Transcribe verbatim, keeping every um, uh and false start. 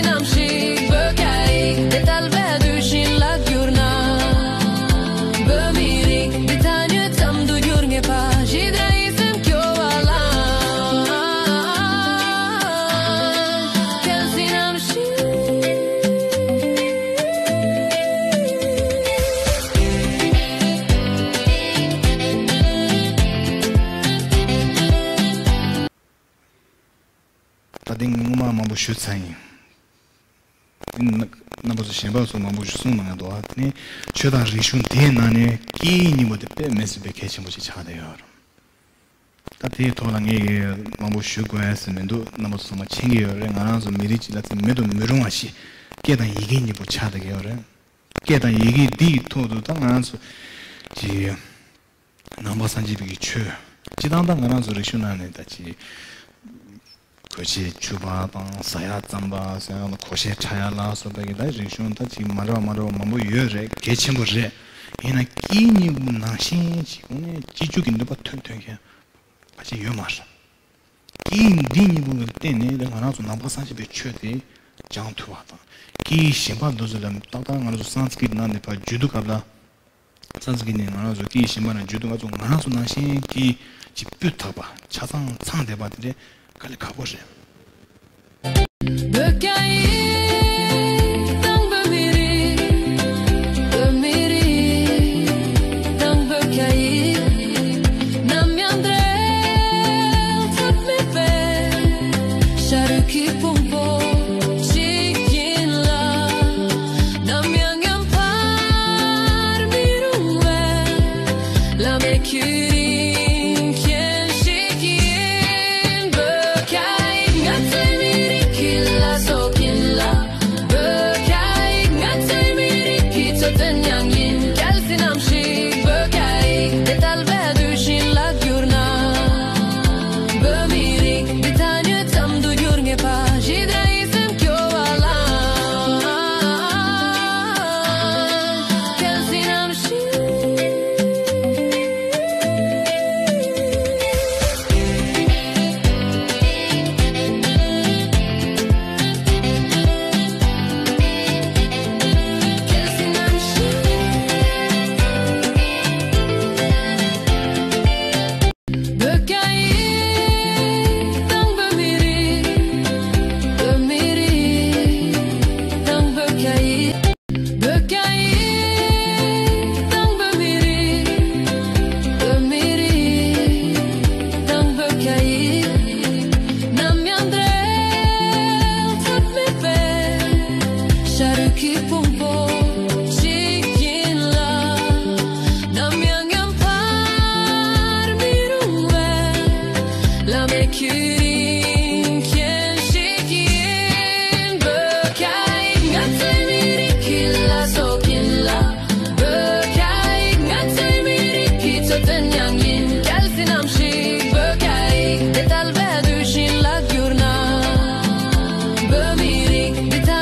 ནམ་ཞིག་བོད་སྐད་ཡིག་དེ་དལ་བའི་དུས་ཤིག་ལ་གྱུར་ན། བོད་མི་རིགས་འདི་ཐ་སྙད་ཙམ་དུ་གྱུར་ངེས་པ་ཞིག་རེད་སེམས་སྐྱོ་བ་ལ། གལ་སྲིད་ནམ་ཞིག་ད་ཐེངས་སྔོན་མ་མང་པོ་ཞུས་ཚར་ཡིན། རྣམ་པ་ཚོ་གཞན་པ་ཚོ་མང་པོ་ཞིག་གསུངས་གནང་ཡོད་འདུག་བ། དེ་ནས་ཆོས་དང་རིག་གཞུང་དེའི་ནང་ནས་སྐད་ཡིག་གཉིས་པོ་དེ་དཔེ་མི་སྲིད་པའི་གལ་ཆེན་པོ་ཞིག་ཆགས་བསྡད་ཡོད་རེད། ད་དེའི་ཐོག་ལ་ངས་མང་པོ་ཞུ་དགོས་ཡ་ཟེར་མི་འདུག་རྣམ་པ་ཚོ་ཚང་མ་མཁྱེན་གྱི་ཡོད་རེད། ང་རང་ཚོ་མི་རིགས་གཅིག་ལ་ཚད་མེད་དུ་མི་རུང་བ་ཞིག་སྐད་དང་ཡི་གེ་གཉིས་པོ་ཆགས་བསྡད་ཀྱི་ཡོད་རེད། སྐད་དང་ཡི་གེ་འདི་ཡི་ཐོག་ཏུ་ད་ང་རང་ཚོ་གི་ནང་པ་སངས་རྒྱས་པའི་ཆོས། སྤྱིར་བཏང་ད་ང་རང་ཚོ་རིག་གཞུང་ནང་ནས་ད་ཅི་གོས་ཆེན་འཁྱུད་པ་དང་ཟ་ཡ་རྩམ་པ་ཟེར་ཡ་ལ་གོས་ཆེན་འཁྲབ་ཡ་ལ་སོགས་པའི་གི་ད་རིག་གཞུང་ད་ཅི་མ་འདྲ་བ་མ་འདྲ་བ་མང་པོ་ཡོད་རེད། གལ་ཆེན་པོ་རེད། ཡིན་ན་སྐད་གཉིས་པོ་ནང་བཞིན་ཅིག་དངོས་གནས་གཅིག་གྱུར་གྱི་ནུས་པ་ཐོན་ཐོན་མཁན་ཕལ་ཆེར་ཡོད་མ་རེད། སྐད་འདི་གཉིས་པོ་གི་སྟེང་ནས་ང་རང་ཚོ་ནང་པ་སངས་རྒྱས་པའི་ཆོས་དེ་སྦྱང་ཐུབ་པ་དང་། སྐད་གཞན་པ་འདི་ཚོ་ལ་ཏག་ཏག་ང་རང་ཚོ་སཾ་སྐྲྀཏ་ནང་ནས་ཕར་བརྒྱུད་དུས་སྐབས་ལ། སཾ་སྐྲྀཏ་ནས་ང་རང་ཚོ་སྐད་གཞན་པ་ནང་བརྒྱུད་དུས་ང་ཚོ་ང་རང་ཚོ་ནང་བཞིན་སྐད་ཅིག་སྤུས་དག་པ་ཆ་ཚང་ཚང་བསྡད་པ་དེ་འདྲ་དཀའ་ལས་ཁག་པོ་རེད། བོད་སྐད་ཡིག་དང་བོད་མི་རིགས། བོད་མི་རིགས་དང་བོད་སྐད་ཡིག་ནམ་ཡང་འབྲལ་ཐབས་མེད་པའི་ཤ་རུས་ཀྱི་ཕུང་པོ་ཞིག་ཡིན་ལ། ནམ་ཡང་ཡང་བར་མི་རུང་བའི་བླ་མེད་ཁྱུ་རིང་མཁན་ཞིག་ཡིན། བོད་སྐད་ཡིག་ང་ཚོའི་མི་རིགས་ཀྱི་བླ་སྲོག་ཡིན་ལ། བོད་སྐད་ཡིག་ང་ཚོའི་མི་རིགས་ཀྱི་འཚོ་རྟེན་ཡང་ཡིན། གལ་སྲིད་ནམ་ཞིག་བོད་སྐད་ཡིག་དེ་དལ་བའི་དུས་ཤིག་ལ་གྱུར་ན། བོད་མི་རིགས་འདི་ཐ་སྙད་ཙམ་དུ་གྱུར་ངེས་པ་ཞིག་རེད་སེམས་སྐྱོ་བ་ལ། གལ་སྲིད་ནམ་ཞིག་བོད་སྐད་ཡིག་དང་བོད་མི་རིགས། བོད་མི་རིགས་དང་བོད་སྐད་ཡིག་བོད་སྐད་ཡིག་དང་བོད་མི་རིགས། བོད་མི་རིགས་དང་བོད་སྐད་ཡིག་ནམ་ཡང་འབྲལ་ཐབས་མེད་པའི་ཤ་རུས་ཀྱི་ཕུང་པོ་ཞིག་ཡིན་ལ། ནམ་ཡང་ཡང་བར་མི་རུང་བའི་བླ་མེད་ཁྱུ་རིང་མཁན་ཞིག་ཡིན། བོད་སྐད་ཡིག་ང་ཚོའི་མི་རིགས་ཀྱི་བླ་སྲོག་ཡིན་ལ། བོད་སྐད་ཡིག་ང་ཚོའི་མི་རིགས་ཀྱི་འཚོ་རྟེན་ཡང་ཡིན། གལ་སྲིད་ནམ་ཞིག་བོད་སྐད་ཡིག་དེ་དལ་བའི་དུས་ཤིག་ལ་གྱུར་ན། བོད་མི་རིགས་འདི་ད་